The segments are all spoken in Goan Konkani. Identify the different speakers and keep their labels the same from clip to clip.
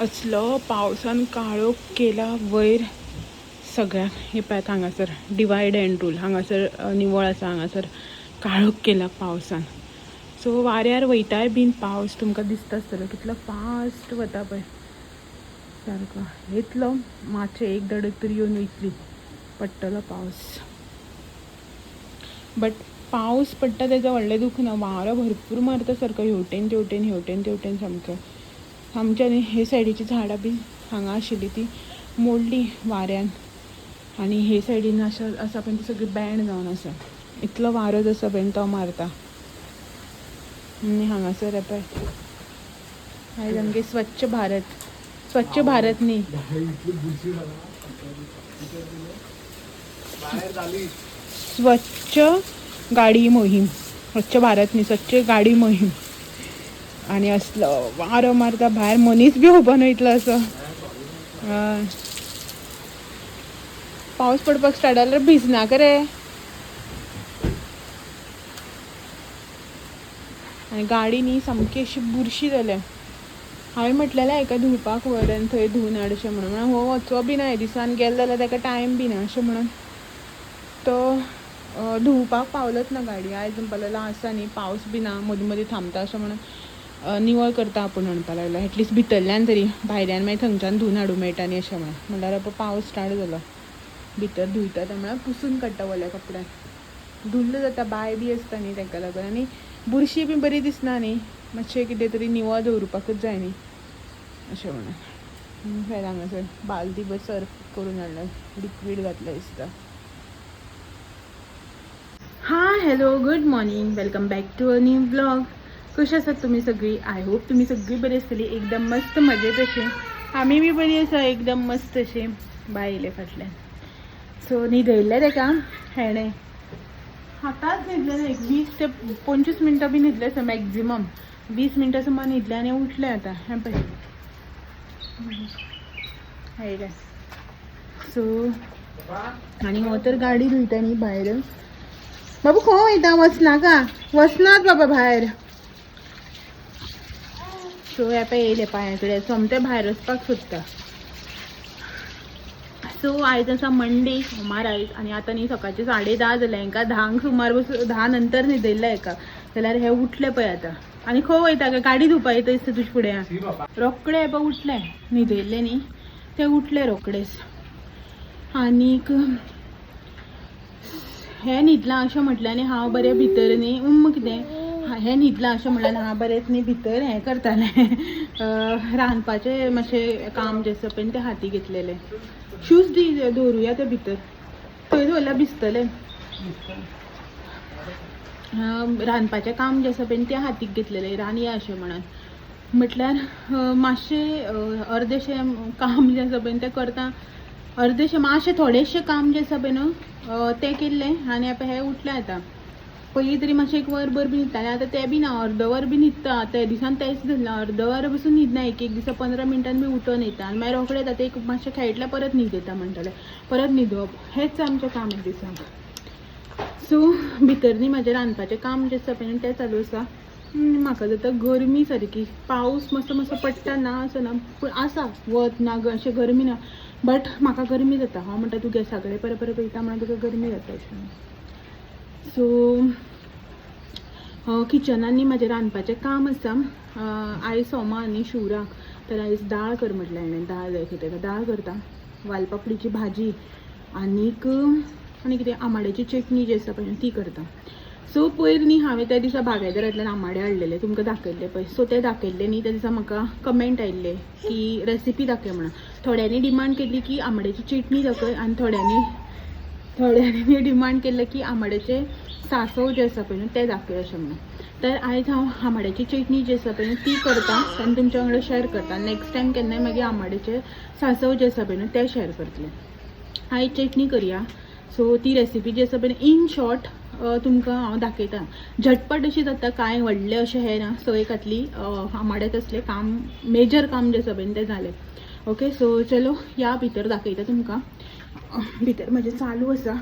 Speaker 1: असलो पावसान काळोख केला वयर सगळ्याक. हे पळयात हांगासर डिवायड अँड रूल, हांगासर निवळ आसा, हांगासर काळोख केला पावसान. सो वाऱ्यार वयताय बीन पावस तुमकां दिसता आसतलो कितलो फास्ट वता पळय सारको. येतलो मातशें एक दडक तरी येवन वयतली, पडटलो पावस. बट पावस पडटा तेजो व्हडलें दुख्ख ना, वारो भरपूर मारता सारको हेवटेन तेवटेन हेवटेन तेवटेन सामकें. आमच्या न्ही हे सायडीची झाडां बी हांगा आशिल्ली ती मोडली वाऱ्यान, आनी हे सायडीन अशें आसा पळय ती सगळी बँड जावन आसा. इतलो वारो जो आसा पळय तो मारता. आनी हांगासर पळय आयज आमगे स्वच्छ भारत, स्वच्छ भारत न्ही, स्वच्छ गाडी मोहीम, स्वच्छ भारत न्ही, स्वच्छ गाडी मोहीम. आनी असलो वारो मारता भायर मनीस बी उबो वयतलो असो. पावस पडपाक स्टार्ट जाल्यार भिजनाका रे. आनी गाडी न्ही सामकी अशी बुरशी जाल्या. हांवें म्हटलेलें हेका धुवपाक व्हर आनी थंय धुवन हाड अशें म्हणून, म्हणून हो वचो बी ना हे दिसान, गेलो जाल्यार ताका टायम बी ना अशें म्हणून तो धुवपाक पावलोच ना गाडी. आयज म्हणपाक लागलो आसा न्ही पावस बी ना, मदीं मदीं थांबता अशें म्हणून निवळ करता आपूण म्हणपाक लागलो. एटलिस्ट भितरल्यान तरी, भायल्यान मागीर थंयच्यान धुवन हाडूं मेळटा न्ही अशें म्हणून. म्हणल्यार आतां पावस स्टार्ट जालो, भितर धुयता ते म्हळ्यार पुसून काडटा वल्या कपड्यान, धुल्ल जाता, बांय बी आसता न्ही ताका लागून. आनी बुरशी बी बरी दिसना न्ही, मातशें कितें तरी निवळ दवरुपाकूच जाय न्ही अशें म्हणून. हांगासर बालदी बी सर्फ करून हाडलें, लिक्वीड घातलें दिसता. हां, hello, good morning, welcome back to a new blog. कशी आसात तुमी सगळीं? I hope तुमी सगळीं बरी आसतली, एकदम मस्त मजेत अशी. आमी बी बरी आसा, एकदम मस्त अशी. बाय येयले फाटल्यान. सो न्हिदयल्लें ताका हेणें, आतांच न्हिदलें, एक 20 ते 25 मिनटां बी न्हिदलें आसा, मॅक्झिमम 20 मिनटां सुमार न्हिदलें आनी उठलें आतां. हें पळय येयलें. सो आनी हो तर गाडी धुयता न्ही भायर. बाबू खंय वयता? वचनाका, वचनात बाबा भायर. सो हे पळय येयले पांया कडेन, सोमते भायर वचपाक सोदता. सो आयज आसा मंडे, सोमार आयज. आनी आतां न्ही सकाळचे 10:30 जाले, हांकां 10 सुमार बसून 10 नंतर न्हिदयल्लें हेका, जाल्यार हे उठले पळय आतां. आनी खंय वयता काय? गाडी धुवपा येता दिसता तुजे फुडें. रोखडे हे पळय उठले, न्हिदयल्ले न्ही ते उठले रोखडेच. आनीक हें न्हिदलां अशें म्हटलें आनी हांव बरें भितर न्ही कितें हें न्हिदलां अशें म्हणल्यार हांव बरेंच न्ही भितर हें करतालें, रांदपाचें मातशें काम जें आसा पळय तें हाती घेतलेलें. शूज दी दवरुया ते भितर, थंय दवरल्यार भिजतले. रांदपाचें काम जें आसा पळय तें हातीक घेतलेलें, रांदया अशें म्हणून. म्हटल्यार मातशें अर्देशें काम जें आसा पळय तें करता, अर्देशें मातशें थोडेशें काम जें आसा पळय न्हू तें केल्लें. आनी आतां हें उठलें आतां. पयलीं तरी मातशें एक वरभर बी न्हिदतालें, आतां तें बी ना, अर्द वर बी न्हिदता. त्या दिसान तेंच धरलां, अर्द वर बसून न्हिदना, एक एक दिसा 15 मिनटान बी उठोन येता आनी मागीर रोखडें आतां एक मातशें खेळटलें परत न्हीद येता म्हणटलें, परत न्हिदप, हेंच आमचें काम एक दिसांक. सो भितर न्ही म्हाजें रांदपाचें काम जें आसा पळय तें चालू आसा. म्हाका जाता गरमी सारकी, पावस मातसो मातसो पडटा ना असो ना, पूण आसा वत ना अशें गरमी ना, बट म्हाका गरमी जाता. हांव म्हणटा तूं गॅसा कडेन परत परत वयता म्हणून तुका गरमी जाता अशें म्हणून. सो किचनान न्ही म्हाजें रांदपाचें काम आसा. आयज सोमा न्ही शिवराक, तर आयज दाळ कर म्हटलें हांवें, दाळ जाय खंय ताका, दाळ करता, वालपापडीची भाजी आनीक आनी कितें आमाड्याची चटणी जी आसा पळय ती करता. सो पयर न्ही हांवें त्या दिसा बागायदारांतल्यान आमाडे हाडलेले, तुमकां दाखयल्ले पळय. सो ते दाखयल्ले न्ही त्या दिसा म्हाका कमेंट आयिल्ले की रेसिपी दाखय म्हणून. थोड्यांनी डिमांड केली की आमाड्याची चटणी दाखय, आनी थोड्यांनी डिमांड केल्लें की आमाड्याचे सांसव जे आसा पळय न्हू ते दाखय अशें म्हणून. तर आयज हांव आमाड्याची चटणी जी आसा पळय न्हू ती करता आनी तुमच्या वांगडा शेअर करता. नेक्स्ट टायम केन्नाय मागीर आमाड्याचे सांसव जे आसा पळय न्हू ते शेअर करतले. आयज चटणी करया. सो ती रेसिपी जी आसा पळय इन शॉर्ट तुमकां हांव दाखयता. झटपट अशी जाता, कांय व्हडलें अशें हें ना. सय घातली, आमाडे तसलें काम मेजर काम जें आसा पळय तें जालें. ओके, सो चलो या भितर दाखयता तुमकां. भितर म्हजें चालू आसा,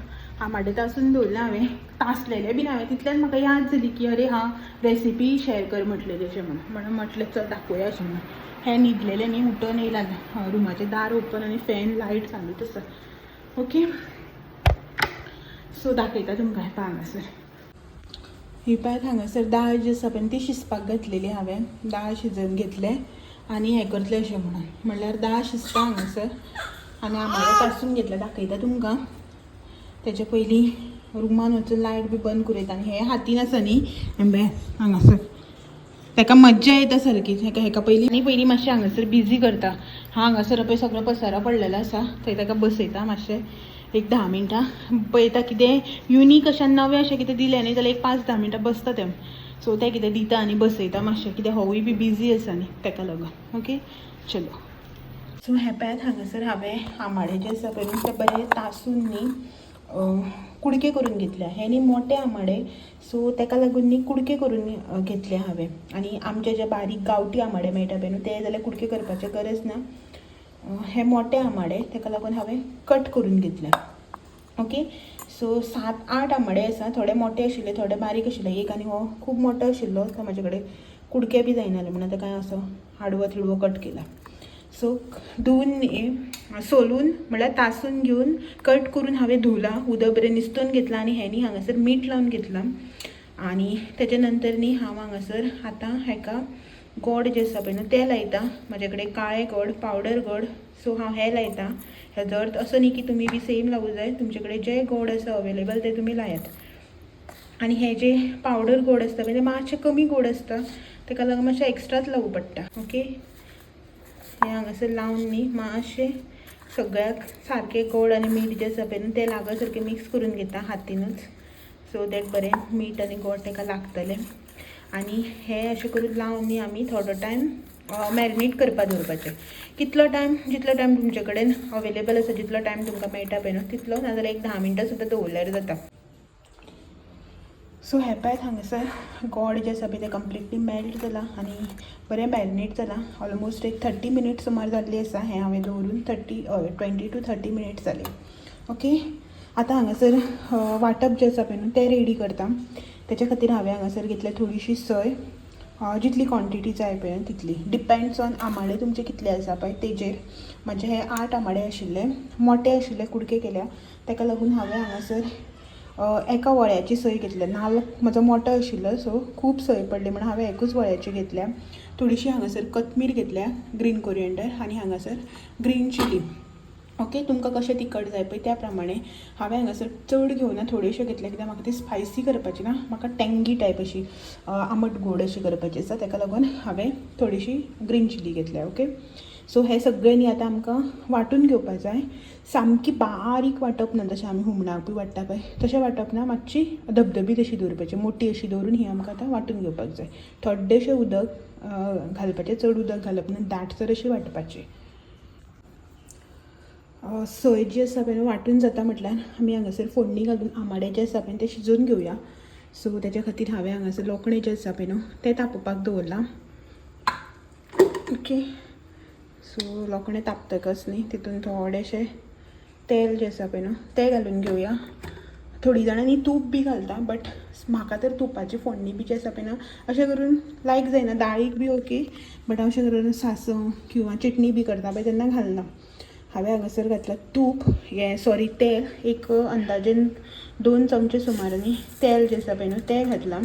Speaker 1: आमाडे तासून दवरलें हांवें, तासलेलें बीन हांवें, तितल्यान म्हाका याद जाली की अरे हां रेसिपी शेअर कर म्हटलेली अशें म्हणून, म्हणून म्हटलें चल दाखोवया अशें म्हणून. हे न्हिदलेले न्ही, उठून येयला. रुमाचें दार ओपन आनी फॅन लायट चालूच आसा. ओके, सो दाखयता तुमकां. हें पळय हांगासर, ही पळयात हांगासर दाळ जी आसा पळय ती शिजपाक घातलेली हांवें. दाळ शिजोवन घेतलें आनी हें करतलें अशें म्हणून, म्हणल्यार दाळ शिजता हांगासर आनी आंबाडे तासून घेतले. दाखयता तुमकां. तेचे पयलीं रुमान वचून लायट बी बंद करूं येता. आनी हे हातीन आसा न्ही आंबे हांगासर, ताका मज्जा येता सारकी. हेका हेका पयलीं आनी पयलीं मातशें हांगासर बिजी करता. हा, हांगासर पळय सगळो पसारो पडलेलो आसा, थंय ताका बसयता मातशें एक 10 मिनटां. पळयता कितें युनीक अशें नवें अशें कितें दिलें न्ही जाल्यार एक 5-10 मिनटां बसता तें. सो तें कितें दिता आनी बसयता मातशें, कित्याक होवूय बी बिजी आसा न्ही ताका लागून. ओके, चलो. सो हें पळयात हांगासर हांवें आंबाडे जे आसा पळय न्हू ते बरे तासून न्ही कुडके करून घेतल्या. हे न्ही मोठे आंबाडे, सो ताका लागून न्ही कुडके करून घेतले हांवें. आनी आमचे जे बारीक गांवठी आंबाडे मेळटा पळय न्हू ते जाल्यार कुडके करपाचे गरज ना. हे मोठे आंबाडे, ताका लागून हांवें कट करून घेतले. ओके, सो 7-8 आंबाडे आसा. थोडे मोठे आशिल्ले, थोडे बारीक आशिल्ले. एक आनी हो खूब मोठो आशिल्लो, तो म्हाजे कडेन कुडके बी जायनाले म्हणून ताका हांवें असो आडवो तिडवो कट केला. सो धुवन न्ही, सोलून म्हळ्यार तासून घेवन कट करून हांवें धुवला, उदक बरें निस्तून घेतलां आनी हें न्ही हांगासर मीठ लावन घेतलां. आनी तेच्या नंतर न्ही हांव हांगासर आतां हेका गोड जें आसा पळय न्हू तें लायता. म्हाजे कडेन काळें गोड, पावडर गोड, सो हांव हें लायता. हेजो अर्थ असो न्ही की तुमी बी सेम लावूं जाय. तुमचे कडेन जें गोड आसा अवेलेबल तें तुमी लायात. आनी हें जें पावडर गोड आसता पळय तें मातशें कमी गोड आसता, ताका लागून मातशें एक्स्ट्राच लावूं पडटा. ओके, हें हांगासर लावन न्ही मातशें सगळ्याक सारकें गोड आनी मीठ जें आसा पळय न्हू तें लागऽ सारकें मिक्स करून घेता हातीनूच, सो that बरें मीठ आनी गोड ताका लागतलें. आनी हें अशें करून लावन न्ही आमी थोडो टायम मॅरिनेट करपाक दवरपाचें. कितलो टायम? जितलो टायम तुमचे कडेन अवेलेबल आसा, जितलो टायम तुमकां मेळटा पळय न्हू तितलो, नाजाल्यार एक 10 मिनटां सुद्दां दवरल्यार जाता. सो हें पळयात हांगासर गोड जें आसा पळय तें कंप्लिटली मेल्ट जालां आनी बरें मॅरिनेट जालां. ऑलमोस्ट एक 30 मिनिट्स सुमार जाल्ली आसा हें हांवें दवरून. 30, 20 टू 30 मिनिट्स जाले. ओके, आतां हांगासर वांटप जें आसा पळय न्हू तें रेडी करता. तेच्या खातीर हांवें हांगासर घेतल्या थोडीशी सय, जितली क्वॉन्टिटी जाय पळय तितली, डिपेंड्स ऑन आंबाडे तुमचे कितले आसा पळय तेजेर. म्हाजे हे 8 आंबाडे आशिल्ले, मोठे आशिल्ले, कुडके केल्या, ताका लागून हांवें हांगासर एका वळ्याची सय घेतल्या. नाल्ल म्हजो मोठो आशिल्लो, सो खूब सय पडली म्हणून हांवें एकूच वळ्याची घेतल्या. थोडीशी हांगासर कोथमीर घेतल्या, ग्रीन कोरिएंडर, आनी हांगासर ग्रीन चिली. ओके, तुमकां कशें तिखट जाय पळय त्या प्रमाणे. हांवें हांगासर चड घेवना, थोड्योश्यो घेतल्या, कित्याक म्हाका ती स्पायसी करपाची ना, म्हाका टेंगी टायप अशी आंबट गोड अशी करपाची आसा. ताका लागून हांवें थोडीशी ग्रीन चिली घेतल्या. ओके, सो हें सगळें न्ही आतां आमकां वांटून घेवपा जाय. सामकी बारीक वांटप ना, जशें आमी हुमणाक बी वांट्टा पळय तशें वांटप ना, मातशी धबधबीत अशी दवरपाची, मोटी अशी दवरून ही आमकां आतां वांटून घेवपाक जाय. थोडेशें उदक घालपाचें, चड उदक घालप ना, दाटसर अशी वांटपाची. सय जी आसा पळय वांटून जाता म्हटल्यार आमी हांगासर फोडणी घालून आंबाडे जे आसा पळय ते शिजोवन घेवया. सो तेच्या खातीर हांवें हांगासर लोकणें जें आसा पळय न्हू तें तापोवपाक दवरलां. ओके, सो लोकणें तापतकच न्ही तितून थोडेशें तेल जें आसा पळय न्हू तें घालून घेवया. थोडीं जाणां न्ही तूप बी घालता, बट म्हाका तर तुपाची फोडणी बी जी आसा पळय न्हू अशें करून लायक जायना. दाळीक बी ओके, बट हांव अशें करून सांसव किंवा चटणी बी करता पळय तेन्ना घालना. हांवें हांगासर घातलां तूप, हें सॉरी तेल, एक अंदाजेन 2 चमचे सुमार न्ही तेल जें आसा पळय न्हू तें घातलां.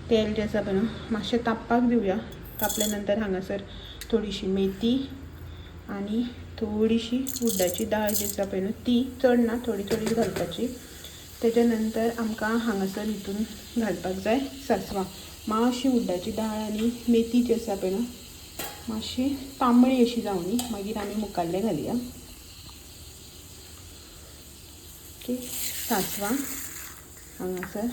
Speaker 1: तेल जें आसा पळय न्हू मातशें तापपाक दिवया. तापल्या नंतर हांगासर थोडीशी मेथी आनी थोडीशी उड्डाची दाळ जी आसा पळय न्हू ती, चड ना, थोडी थोडी घालपाची. तेच्या नंतर आमकां हांगासर हितून घालपाक जाय सांसवां. मातशी उड्डाची दाळ आनी मेथी जी आसा पळय न्हू मातशी तांबडी अशी जावनी, मागीर आमी मुखाल्ले घालया. ओके, सांसवां हांगासर,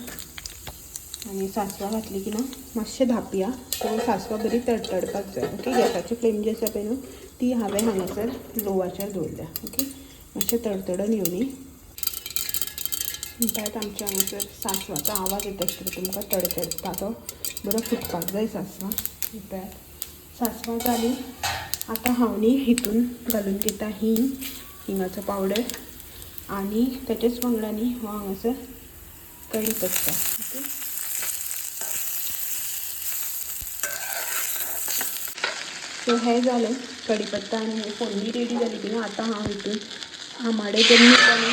Speaker 1: आनी सांसवां घातली की ना मातशें धांपया. सो सांसवां बरी तडतडपाक जाय. ओके, गॅसाची फ्लेम जी आसा पळय न्हू ती हांवें हांगासर लोवाचेर दवरल्या. ओके, मातशें तडतडून येवनी. पळयात आमच्या हांगासर सांसवाचो आवाज येता आसतलो तुमकां, तडतडटा तो, बरो फुटपाक जाय सांसवां. पळयात सांसवां जालीं. आतां हांव न्ही हितून घालून घेता हिंग, हिंगाचो पावडर, आनी तेचेच वांगडा न्ही हो हांगासर कडी पत्ता. ओके, सो सो हें जालें कडीपत्ता आनी हे फोडणी रेडी जाली की न्हू आतां हांव हितून आमाडे ते मीठ आनी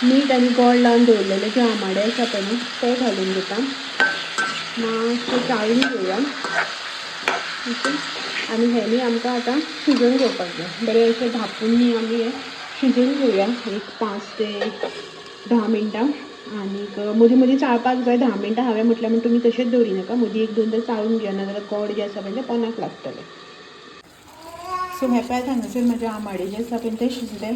Speaker 1: मीठ आनी गोड लावन दवरलेले जे आमाडे आसा पळय न्हू ते घालून घेता. मातशें चाळून घेवया. ओके, आनी हें न्ही आमकां आतां शिजोवन घेवपाक जाय. बरें अशें धांपून न्ही आमी हें शिजोवन घेवया एक 5 ते 10 मिनटां. आनीक मदीं मदीं चाळपाक जाय. 10 मिनटां हांवें म्हटलें म्हण तुमी तशेंच दवरी नाका, मदीं एक दोनदां चाळून घेया, नाजाल्यार गोड जें आसा पळय तें पोनाक लागतलें. सो हें पळयात हांगासर म्हजे आमाडे जे आसा पळय ते शिजले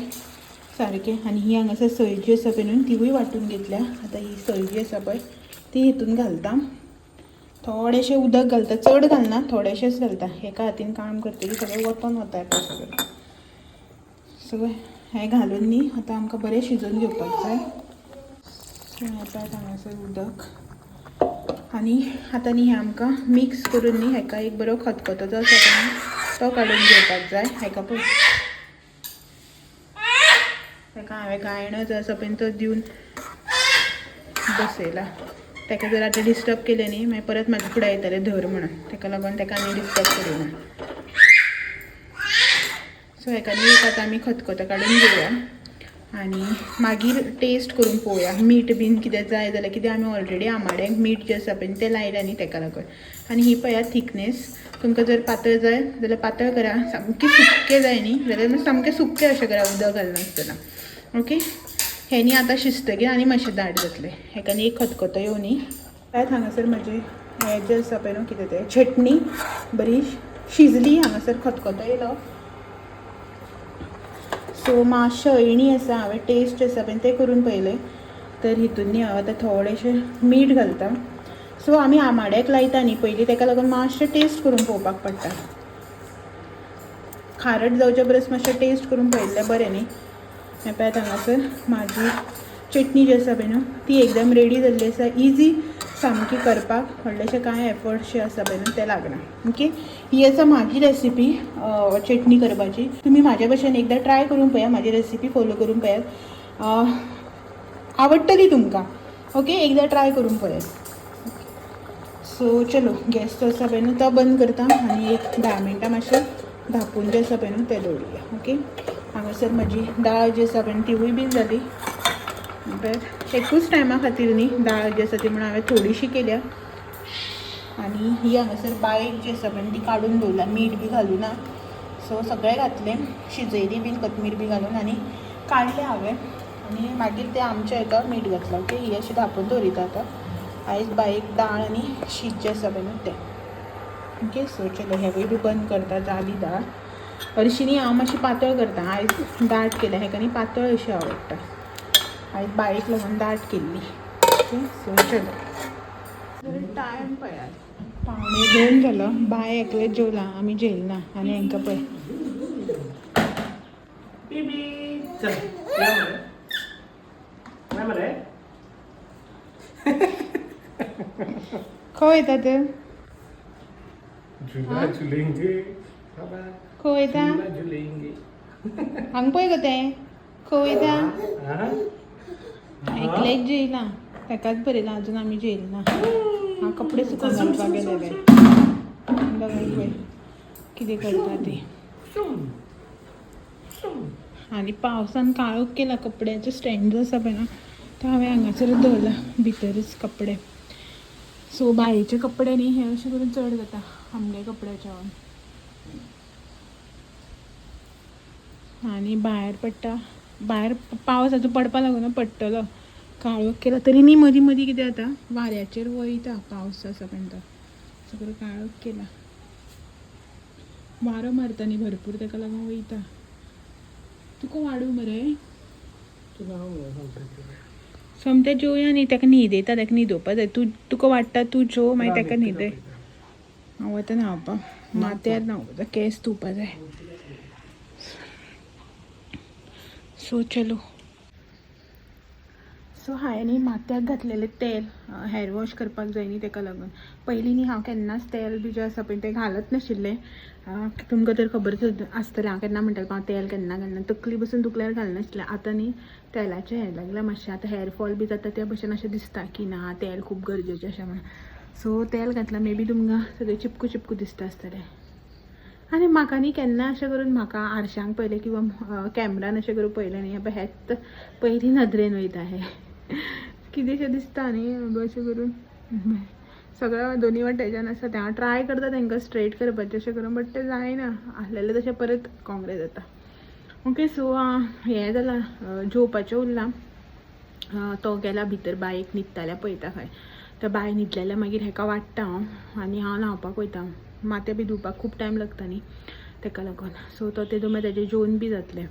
Speaker 1: सारके. आनी ही हांगासर सय जी आसा पळय न्हू तिवूय वांटून घेतल्या. आतां ही सय जी आसा पळय ती हितून घालता. थोडेशें उदक घालता, चड घालना, थोडेशेंच घालता. एका हातीन काम करतकीर सगळें वतोन वता पळय सगळें. सगळें हें घालून न्ही आतां आमकां बरें शिजोवन घेवपाक जाय. सो हें पळयात हांगासर उदक. आनी आतां न्ही हें आमकां मिक्स करून न्ही हेका एक बरो खतखतो जो आसा पळय न्हू तो काडून घेवपाक जाय. हेका पळय तेका हांवें गायणो जो आसा पळय तो दिवन बसयला. तेका जर आतां डिस्टर्ब केलें न्ही मागीर परत म्हाका फुडें येतलें धर म्हणून, तेका लागून तेका आनी डिस्टर्ब करिना. सो हेका न्ही एक आतां आमी खतखतो काडून घेवया आनी मागीर टेस्ट करून पळोवया मीठ बीन कितें जाय जाल्यार. कितें आमी ऑलरेडी आमाड्यांक मीठ जें आसा पळय तें लायलां न्ही तेका लागून. आनी ही पळयात थिकनेस, तुमकां जर पातळ जाय जाल्यार पातळ करा, सामकें सुक्कें जाय न्ही जाल्यार सामकें सुक्कें अशें करा उदक घालनासतना. ओके, हें न्ही आतां शिजतकीर आनी मातशें दाट जातलें. हेका न्ही एक खतखतो येवं न्ही. पळयात हांगासर म्हजें हें जें आसा पळय न्हू कितें तें चटणी बरी शिजली. हांगासर खतखतो येयलो. सो मातशें अळणी आसा, हांवें टेस्ट आसा पळय तें करून पळयलें. तर हितून न्ही हांव आतां थोडेशें मीठ घालता. सो आमी आमाड्याक लायता न्ही पयलीं, तेका लागून मातशें टेस्ट करून पळोवपाक पडटा. खारट जावचे परस मातशें टेस्ट करून पळयल्लें बरें न्ही. हें पळयात हांगासर म्हाजी चटणी जी आसा पळय न्हू ती एकदम रेडी जाल्ली आसा. इजी सामकी करपाक, व्हडलेशें कांय एफर्ट्स जे आसा पळय न्हू ते लागना. ओके, ही आसा म्हाजी रेसिपी चटणी करपाची. तुमी म्हाजे भशेन एकदां ट्राय करून पळयात, म्हाजी रेसिपी फॉलो करून पळयात, आवडटली तुमकां. ओके, एकदां ट्राय करून पळयात. सो चलो गॅस जो आसा पळय न्हू तो बंद करता आनी एक 10 मिनटां मातशें धांपून जें आसा पळय न्हू तें दवरुया. ओके, हांगासर म्हजी दाळ जी आसा पळय तिवूय बीन जाली. एकूच टायमा खातीर न्ही दाळ जी आसा ती, म्हणून हांवें थोडीशी केल्या. आनी ही हांगासर बायक जी आसा पळय ती काडून दवरल्या, मीठ बी घालूना. सो सगळें घातलें, शिजयली बीन कोथमीर बी घालून आनी काडलें हांवें आनी मागीर तें आमच्या हेका मीठ घातलां. ओके, ही अशी धांपून दवरिता आतां. आयज बायक दाळ आनी शीत जें आसा पळय न्हू तें. ओके, सो चलो हेवूय बी बंद करता. जाली दाळ. हरशीं न्ही हांव मातशी पातळ करता, आयज दाट केल्या. हेका न्ही पातळ अशी आवडटा, आयज बायक लागून दाट केल्ली. ओके, सो चलो टायम पळयात, 1:45 जालो. बाय एकलेच जेवला, आमी जेयलना. आनी हेंकां पळय.
Speaker 2: बेबी, चल या मरे. नाही मरे.
Speaker 1: खंय वयता ते?
Speaker 2: झूला झुलेंगे बाबा.
Speaker 1: खंय वयता?
Speaker 2: झूला झुलेंगे.
Speaker 1: हांगा पळय गो तें, खंय वयता?
Speaker 2: हा?
Speaker 1: एकलेच जेयला, तेकाच बरयलां. अजून आमी जेयलना. हांव कपडे सुकोवन घालपाक गेलेले. पळय कितें करता ती. आनी पावसान काळोख केला. कपड्याचो स्टँड जो आसा पळय ना तो हांवें हांगासर दवरला भितरच कपडे. सो बायेचे कपडे न्ही हे अशें करून चड जाता आमगे कपड्याच्या. आनी भायर पडटा, भायर पावस आतां पडपा लागून पडटलो. काळोख केला तरी न्ही मदीं मदीं कितें जाता, वाऱ्याचेर वयता पावस आसा पळय तो. सगळो काळोख केला, वारो मारता न्ही भरपूर, ताका लागून वयता. तुका वाडू मरे. सोमतें जेवया न्ही, ताका न्हीद येता, ताका न्हिदोवपा जाय. तूं तुका वाडटा, तूं जेव, मागीर ताका न्हिदय. हांव वता न्हांवपाक, माथ्यार न्हांवपा जाय, केंस धुवपा जाय. सो चलो. सो हांवें न्ही माथ्याक घातलेलें तेल हेअर वॉश करपाक जाय न्ही तेका लागून. पयलीं न्ही हांव केन्नाच तेल बी जें आसा पळय तें घालत नाशिल्लें. तुमकां तर खबरच आसतलें हांव केन्ना म्हणटालें हांव तेल केन्ना घालना, तकली बसून दुखल्यार घालनाशिल्लें. आतां न्ही तेलाचें हें लागलां मातशें, आतां हेअर फॉल बी जाता त्या भशेन अशें दिसता की ना तेल खूब गरजेचें अशें म्हणून. सो तेल घातलां, मे बी तुमकां सगळें चिपकू चिपकू दिसता आसतलें. आनी म्हाका न्ही केन्ना अशें करून म्हाका आरशांक पळयलें किंवां कॅमरान अशें करून पळयलें न्ही, हें हेंच पयली नदरेन वयता. हें कितेंशें दिसता न्ही अशें करून सगळ्या दोनी वाटेच्यान आसा तें. हांव ट्राय करता तांकां स्ट्रेट करपाचें अशें करून, बट तें जायना, आसलेलें तशें परत कोंगरे जाता. ओके, सो हें जालां, जेवपाचें उरलां. तो गेला भितर, बायक न्हिदताल्या पळयता खंय त्या बाय न्हिदलेल्या. मागीर हेका वाडटा हांव आनी हांव न्हांवपाक वयता. माथें बी धुवपाक खूब टायम लागता न्ही तेका लागून. सो तो तेदो मागीर तेजें जेवन बी जातलें.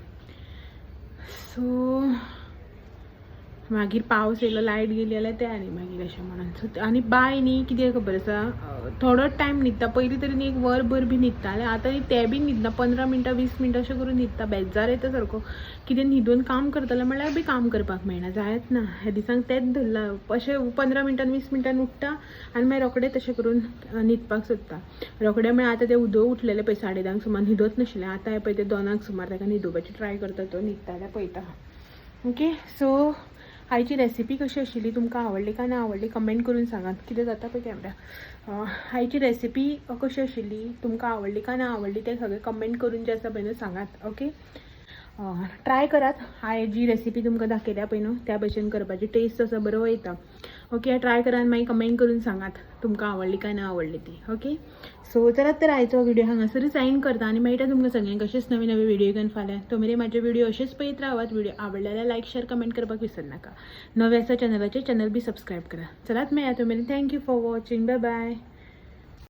Speaker 1: सो मागीर पावस येयलो, लायट गेली जाल्यार तें आनी मागीर अशें म्हणून. सो आनी बाय न्ही कितें खबर आसा, थोडो टायम न्हिदता. पयलीं तरी न्ही एक वरभर बी न्हिदतालें, आतां न्ही तें बी न्हिदना. 15 मिनटां 20 मिनटां अशें करून न्हिदता. बेजार येता सारको. कितें न्हिदून काम करतलें म्हणल्यार बी काम करपाक मेळना, जायत ना. ह्या दिसांक तेंच धरलां, अशें 15 मिनटान 20 मिनटान उठ्ठा आनी मागीर रोखडें तशें करून न्हिदपाक सोदता. रोखडें म्हळ्यार आतां तें उदक उठलेलें पळय 10:30 सुमार, न्हिदत नाशिल्लें. आतां हें पळय तें 2 सुमार ताका न्हिदोवपाची ट्राय करता, तो न्हिदता जाल्यार पळयता. ओके, सो आयची रेसिपी कशी आशिल्ली, तुमकां आवडली काय ना आवडली कमेंट करून सांगात. कितें जाता पळय कॅमेरा. आयची रेसिपी कशी आशिल्ली, तुमकां आवडली काय ना आवडली तें सगळें कमेंट करून जें आसा पळय न्हू सांगात. ओके, ट्राय करात. हांवें जी रेसिपी तुमकां दाखयल्या पळय न्हू त्या भशेन करपाची, टेस्ट असो बरो येता. ओके, ट्राय करात आनी मागीर कमेंट करून सांगात तुमकां आवडली काय ना आवडली ती. ओके, सो चलात तर आयचो व्हिडिओ हांगासरूच एंड करता आनी मेळटा तुमकां सगळ्यांक अशेंच नवे नवे व्हिडिओ घेवन फाल्यां. तो मेरेन म्हाजे व्हिडिओ अशेंच पळयत रावात. व्हिडिओ आवडले जाल्यार लायक, शेअर, कमेंट करपाक विसरनाका. नवे आसा चॅनलाचेर, चॅनल बी सबस्क्रायब करा. चलात मेळया तो मेरेन. Thank you for watching. Bye bye.